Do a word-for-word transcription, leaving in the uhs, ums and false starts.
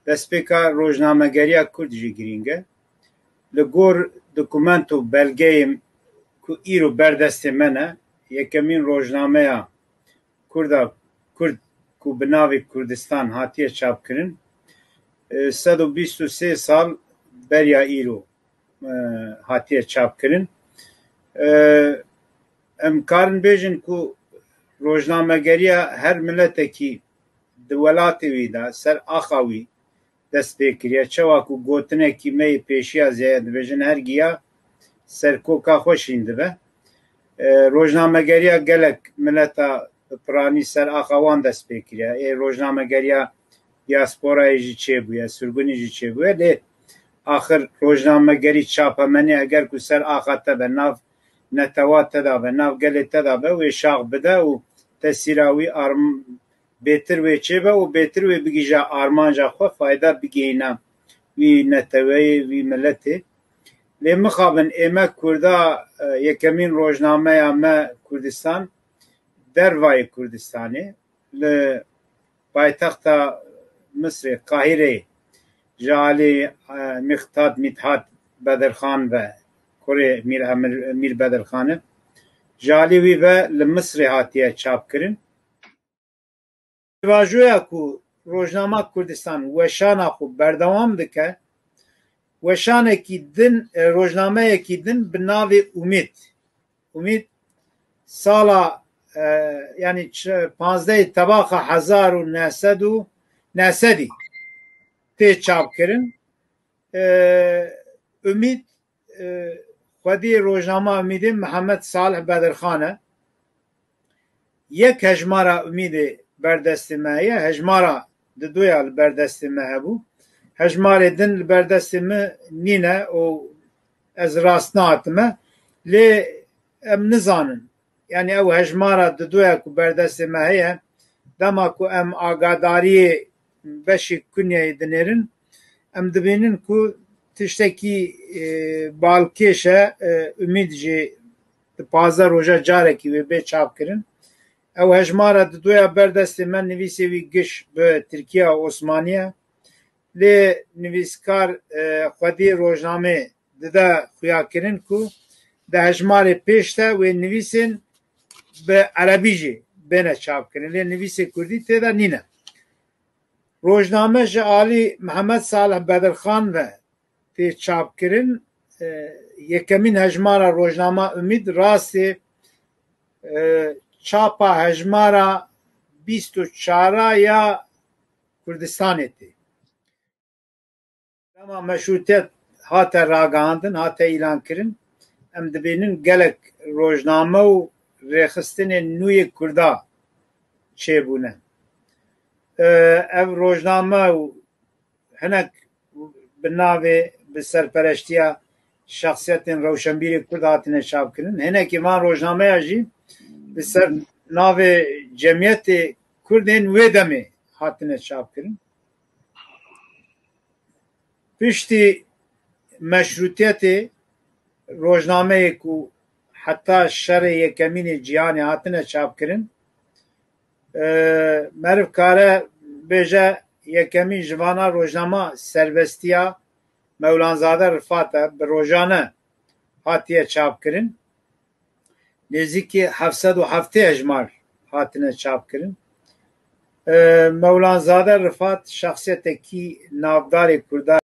Destpêka rojnamegeriya Kurd jî girîng e. Li gor dokumento, belgeyên ku îro ber destê me ne, yekemîn rojnameya Kurda, Kurd ku bi navê Kurdistan hatiye çapkirin, e, sed û bîst û sê sal beriya îro, e, hatiye çapkirin. E, em karin bêjin ku rojnamegeriya her miletekî di welatê wî de ser axa wî dest pê kiriye. Çawa ku gotinekî me yê pêşiya zêde dibêjin, her giya serkoka xwe şîn dibe. E, rojnamegeriya gelek mileta piranî ser axa wan dest pê kiriye. Ê rojnamegeriya diasporayê jî çêbûye, sirgunî jî çêbûye. Lê axir rojnamegerî çapemenê eger ku ser axa te be, nav netewa te de be, nav gelê te de be, wê şax bide û tesîra wî arm-, bêtir wê çêbe û bêtir wê bigihîje armanca xwe, fayda bigihîne wî neteweyê, wî miletê. Lê mixabin ê me Kurda, e, yekemîn rojnameya me Kurdistan dervayê Kurdistanê, li paytexta Misrê, Qahireyê, ji alî, e, Miqdad Midhat Bedirxan ve, kurê Mîr Emir, Mîr Bedirxan e, ji alî wî ve li Misrê hatiye çapkirin. Pêvajoya ku Rojnama Kurdistan weşana xwe berdewam dike, weşanekî din, e, rojnameyekî din bi navê Umîd. Umîd sala, e, yanî ç-, panzdehê Tebaxa hezar û neh sed û neh sedî tê çapkirin. E, Umîd, e, xwedî rojnama Umîdê Mihemed Salih Bedirxan e. Yek hejmara Umîdê ber destê me heye, hejmara didoya li ber destê me hebû. Hejmarê din li ber destê min nîne û ez rast nehatime. Lê em nizanin. Yanî ew hejmara didoya ku ber destê me heye, dema ku em agadariyê beşê Kunyayê dinêrin, em dibînin ku tiştekî, e, balkêş e, e, Umîd jî di pazdeh roja carekî wê bê çapkirin. Ew hejmara didoya ber destê me, nivîsê wî giş bi Tirkiya Osmaniye. Lê nivîskar, e, xwedî rojnamê dide xuyakirin ku di hejmarê pêş de wê nivîsên bi erebî jî bêne çapkirin. Lê nivîsê kurdî tê de nîne. Rojname ji alî Mihemed Salih Bedirxan ve tê çapkirin. E, yekemîn hejmara rojnama Umîd rastê, e, çapa hejmara bîst û çara ya Kurdistanê tê. Dema meşrûtiyet hate ragihandin, hate îlankirin, em dibînin gelek rojname û rêxistinên nû yê Kurda çêbûne. E, ev rojname û hinek bi navê, bi serpereştiya şexsiyetên rewşenbîrê Kurd hatine çapkirin. Hinekî van rojnameya jî bi ser navê Cemiyetê Kurdên wê demê hatine çapkirin. Piştî meşrûtiyetê rojnameyê ku heta şerê yekemîn ê cîhanê hatine çapkirin, e, meriv kare bêje yekemîn ji vana rojnama Serbestiya Mewlanzade Rifat e, bi rojane hatiye çapkirin. Nêzîkî heft sed û heftê hejmar hatine çapkirin. E, Mewlanzade Rifat şexsiyetekî navdarê Kurda